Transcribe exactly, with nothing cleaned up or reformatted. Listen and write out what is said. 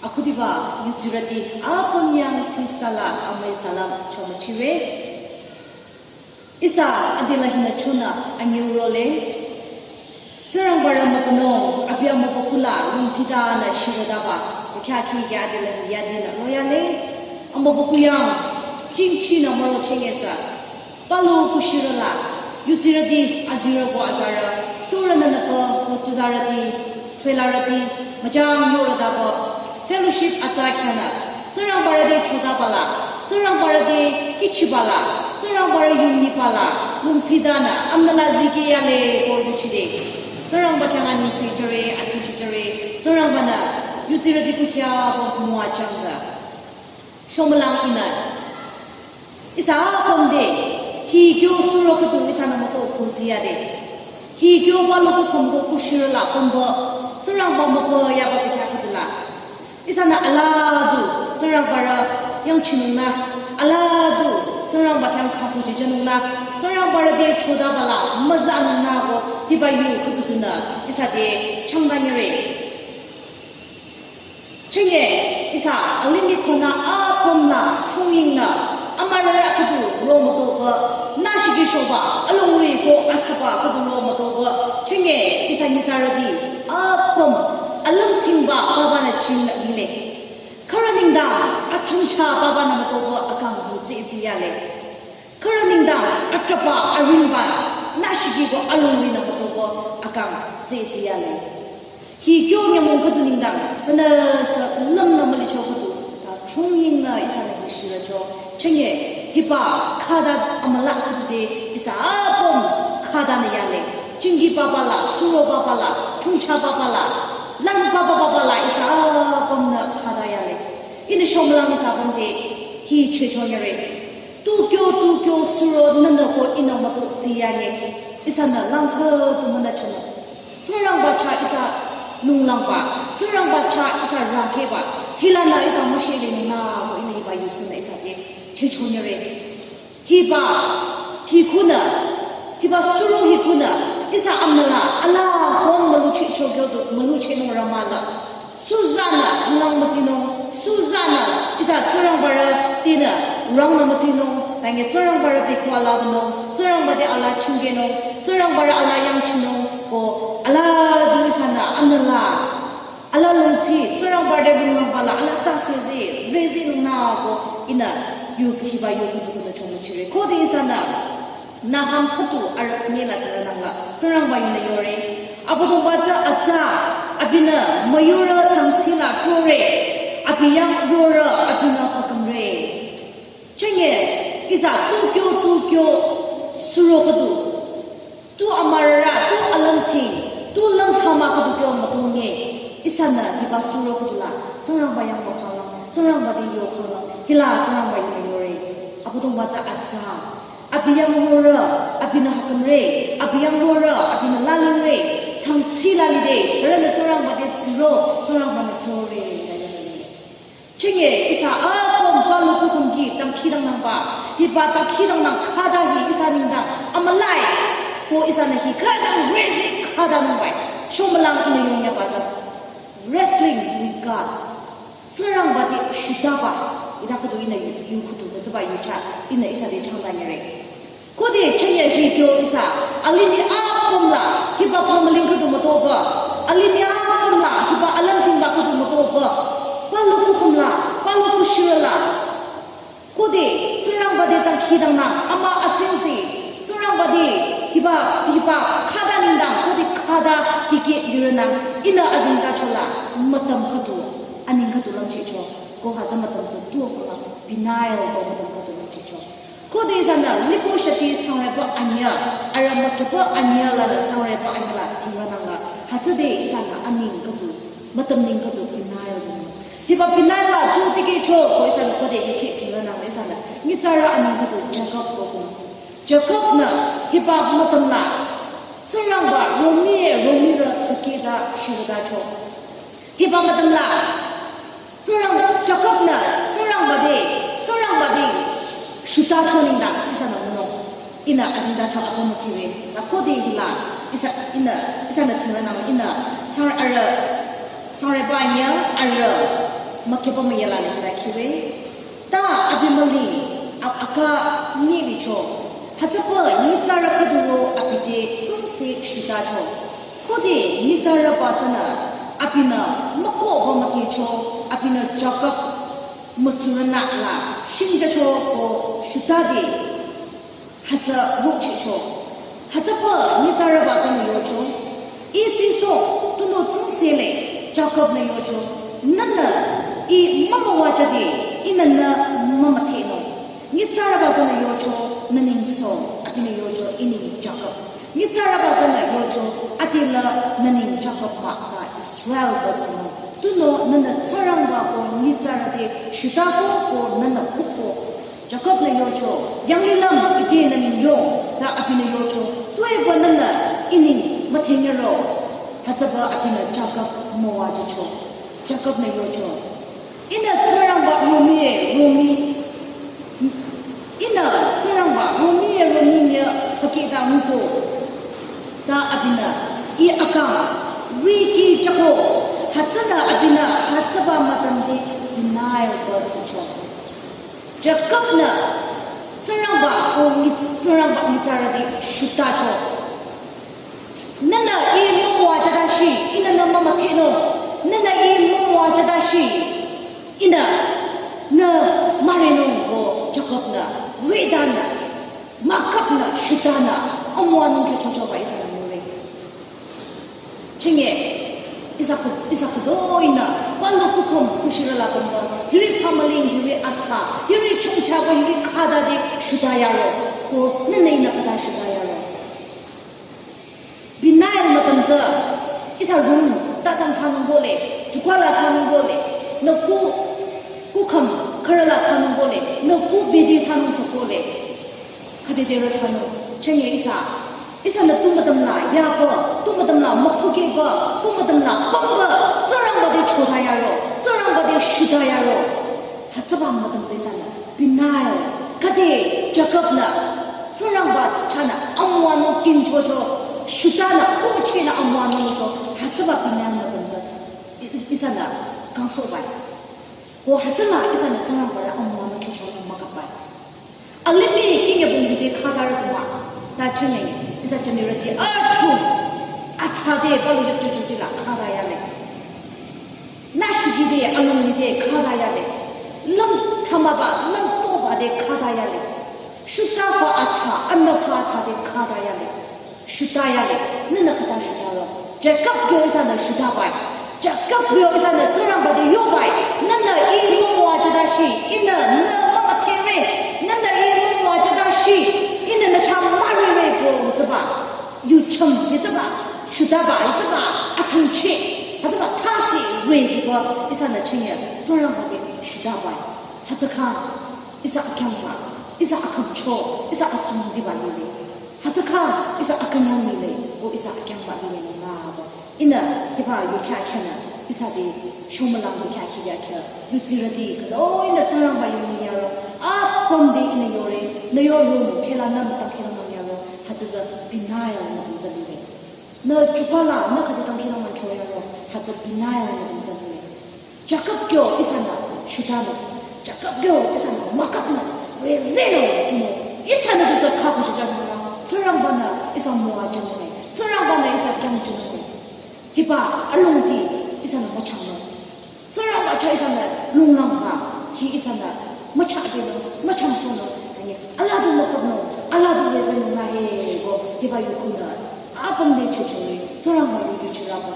Akhudiba yudsirüti apüm yang Khrista la amüi salam chomüchire. Ihsa adila hinü chonü anyurole. Tsingrangbarü mübünung, abi amübükuh la lungphidanü shirüdaba, bekhyah khikya adila yadinü royale. Amübükuh yang, jingchinü müro chengesa. Palu kuh shirüla, yudsirüti azirü ko azarü, tsurünü nüpü ko tsuzarüti, tsularüti, müchang yorüdaba, fellowship atsa khyünü, Tsingrangbarü te chodabala, Tsingrangbarü te kihchibala, Tsingrangbarü yungnipala, lungphidanü, amnala zikeyale ko yuchide. Tsingrangba khyang anisi jüre, achichi jüre, Tsingrangbanü, yudsirüti kuh khyaba müwajangda. Shomülang ihnü. Ihsa apüm te, hi kyo suro khüdu ihsanü müto kuh tsiyade. Hi kyo palu kuh khümko kuh shirüla pümba, Tsingrangba mübü yaba bekhyah khüdula. Ihsanü aladu, Tsingrangbarü yangchinungnü, aladu, Tsingrangba khyang khüku jijünungnü, Tsingrangbarü te chodabala, müzanungnü ko, hiba yu khüdu dunü, ihsa te changdanyire. Chünye, ihsa alimih konü apümnü, chungyingnü, amürarü khüdu ro mütoba, nüshiki shoba, alongri ko asüba khüdu ro mütoba, chünye, ihsa nyitsarüti, apüm, alümthingba, pabanü chingnü lile. Khürü nengdang, achungcha pabanü mütoba, akang bu tsitsiyale. Khürü nengdang atraba aringba, nüshiki ko alongri nü mütoba akang tsitsiyale. Hi kyo nyümong khüdu nengdang, sünüsü lümnü mülicho khüdu, ta chungyingnü ihsanü hi shirücho. Chünye, hiba khüda amüla khüdu te, ihsa apüm khüdanü yale. Chingi babala, suro babala, chungcha babala, lang baba babala, ihsa apümnü khüda yale. Ihnü shomülang ihsa apüm te, hi chechonyire. Tu kyo, tu kyo, suro nünü ko ihnü müto tsiyanye. Ihsanü lang khüdu münü chonü. Tsingrangba chah ihsa nunglangba. Tsingrangba chah ihsa rakeba. Hilanü ihsa müshele nünü ko ihnü hiba yu khunü ihsa te chechonyire. Hiba, hi khunü. Hiba suro hi khunü. Ihsa amnala, ala hon müluchicho kyo du, müluchinung ramala. Suzanü, nang mütinung, suzanü, ihsa Tsingrangbarü tinü, rangnü mütinung, tangi Tsingrangbarü te kuala bunung, Tsingrangba te ala chinggenung, Tsingrangbarü ala yangchinung, ko, aladu ihsanü, amnala, ala lungphi, Tsingrangbarü te bunung bala, ala tasezi, rezinung nü ko, ihnü, yu hiba yu khüdu khunü chomüchire. Khode ihsanü, Naham khüdu arüh nila tara nangla, Tsingrangba yunü yore. Abüdongba tsü atsa, abinü müyurü tangtsila tore, abi yang yurü, abinü hakümre. Chünye, ihsa tu kyo, tu kyo, suro khüdu. Tu amürarü, tu alümthing, tu langthama khüdu kyo mütonye. Ihsanü, hiba suro khüdula, Tsingrangba yang mükhanglang, Tsingrangba te yokhanglang, hila Tsingrangba yunü yore. Abüdongba tsü atsa. Abi yang yurü, abinü hakümre, abi yang yurü, abinü lalingre, tangtsila lide, sürünü Tsingrangba te tsiro, Tsingrangbanü tsore, ya ya ya. Chünye, ihsa apüm palu kuh khümki, tangkidang nangba, hiba tangkidang nang khüda hi ihsa nengdang, amülai, ko ihsanü hi khüdang rezi khüda nangbai, shomülang ihnü yongyaba tsü, wrestling with God. Tsingrangba te shutaba, ita khüdu ihnü yu, yu khüdu, mütsüba yu chah, ihnü ihsa te changdanyire. Khode chünye hi kyo ihsa, alimih apümla, hiba pamüling khüdu mütoba, alimih apümla, hiba alümthingba khüdu mütoba, palu kuh khümla, palu kuh shirüla, Khode, Tsingrangba te tangkidang nang, ama atsingsi, Tsingrangba te, hiba, hiba, khüda nengdang, khode khüda tikeh lirü nang, ihnü azengtachola, mütam khüdu, aning khüdu lümchehcho, ko hütsü mütam tsü tuo kola, Peniel ko mütam khüdu lümchehcho. Khode ihsanü, lipo shati sangreba anyüh, arüh mütüpa anyüh la la sangreba anyüh la, tingrü nangla, hütsüde ihsanü, aning khüdu, mütam ning khüdu Peniel nung. Hiba Peniel la tu tikehcho ko ihsanü khode hi kheh thingla nang ihsanü. Nyitsarü aning khüdu Jakob ko kung. Jakob-nü hiba mütam la. Tsingrangba romih romih rü tsukehta shirütacho. Hiba mütam la. Tsingrang Jakob-nü Tsingrangba te, Tsingrangba te shutacho nengdang ihsanü ngunung. Ihnü azengtacho apüm mükhire. La khode hila, ihsa, ihnü, ihsanü thingla nang, ihnü, sang arüh, sangreba anyüh, arüh, Müküpa müyala le hita khiwe. Ta Abimelek a-, aka nyilicho. Hütsüpü nyitsarü khüduro abi te tsungse shitacho. Khode nyitsarüba tsünü abinü mükohba müdhecho, abinü Jakob mütsurünü la shingjacho ko shitade. Hütsü rochicho. Hütsüpü nyitsarüba tsünü yocho. Ih siso, tunüo tsungse le, Jakob-nü yocho. Nühnü ih mümüwajüde, ihnü nü mümüdhenung. Nyitsarüba tsünü yocho, nü neng so, abinü yocho, ih neng Jakob. Nyitsarüba tsünü yocho, adela nü neng Jakob mah ta Israel ba tsünü. Tunüo nühnü Tsingrangba ko nyitsarü te shitako ko nühnü kuko. Jakob-nü yocho, yanglilüm ite nü neng yo, ta abinü yocho, tuepü nühnü ih neng müdhenyüro. Hütsüpü abinü Jakob müwajücho. Jakob-nü yocho, ihnü Tsingrangba romih-e romih, ihnü Tsingrangba romih-e romih nyü thokita nguko. Ta abinü ih akang riki jüko, hütsünü abinü hütsüba müdüm te denial ba tsicho. Jakob-nü Tsingrangba ko nyi-, Tsingrangba nyitsarü te shitacho. Nühnü ih mümüwajüdashi, ihnü nü mümüdhenung. Nühnü ih mümüwajüdashi, ihnü nü mürenung ko Jakob-nü, wedanü, mükapnü, shitanü, amüwanung kyo chochoba ihsanü müre. Chinge, ihsa khu-, ihsa khütoh-inü, palu kukhüm kushirü la pümba, hiri family, hiri atsa, hiri chongcha ko, hiri khüta te shita yaro, ko nühnü ihnü khüta shita yaro. Denial müdüm tsü, ihsa room, tatang thsanung kohle, tukwa la thsanung kohle, nü ku, kukhüm, khürü la thsanung kohle, nü ku bedi thsanung sü kohle. Khüdedere thsanung, chinge ihsa, ihsanü tu müdüm la yaba, tu müdüm la mükhukeba, tu müdüm la pümba, Tsingrangba te chota yaro, Tsingrangba te shita yaro. Hütsüba müdüm tsü ihsanü, denial, khüde Jakob-nü, Tsingrangba chahnü amüwanung kingchocho, shitanü, kuchinü amüwanung cho, hütsüba denial müdüm tsü, i-, i-, ihsanü, kangsohba. Ko hütsüla ihsanü Tsingrangba rü amüwanung kingchonung mükapba. Alimih kinge bungdi te khütarü tuma. Ta chinge, ihsa chinirüti, atsu, atsa te, palu yap chuchuti la khüta yale. Nü shiki te, alung te khüta yale. Lüm thümaba, lüm toba te khüta yale. Shutaba atsa, anüpa atsa te khüta yale. Shita yale, nühnü khüta shitaro. Jakob kyo ihsanü shitabai. Jakob kyo ihsanü Tsingrangba te yobai. Nühnü ih mümüwajüdashi, ihnü nü mümüdhere. Nühnü ih mümüwajüdashi, ihnü nü chah mürere ko tsüba. Yuchüm te tsüba. Shitaba, tsüba. Atümchi. Tsüba thasi re ko ihsanü chinge. Tsingrangba te shitabai. Hütsükhang, ihsa akyangba, ihsa akhümcho, ihsa atsungdiba lile. Hütsükhang, ihsa akünyang lile, ko ihsa akyangba lile nü ngaba. Ihnü, hiba yukya kyanü, ihsa te, shomülang yukya kibya kya, yutsirüti, khütoh-inü Tsingrangba yunü yaro, apüm te ihnü yore, nü yoro, khela nü mütang khela nü yaro, hütsü tsü denial müdüm tsü lile. Nü chupala, nü khütang khela nü kyo yaro, hütsü denial müdüm tsü lile. Jakob kyo ihsanü shitanü, Jakob kyo ihsanü mükapnü, rezeno, ihsanü tu tsü khaku shijang nü, Tsingrangba-nü ihsa müwajünung, Tsingrangba-nü ihsa kyangchünung. Hiba alongdi ihsanü müchangnung. Tsingrangba chah ihsanü lunglangba, hi ihsanü müchahdenung, müchangsohnung, ani, aladu mükapnung, aladu rezenung nü he, ko, hiba yukhunü, apüm te chuchungi, Tsingrangba yu yuchiraba,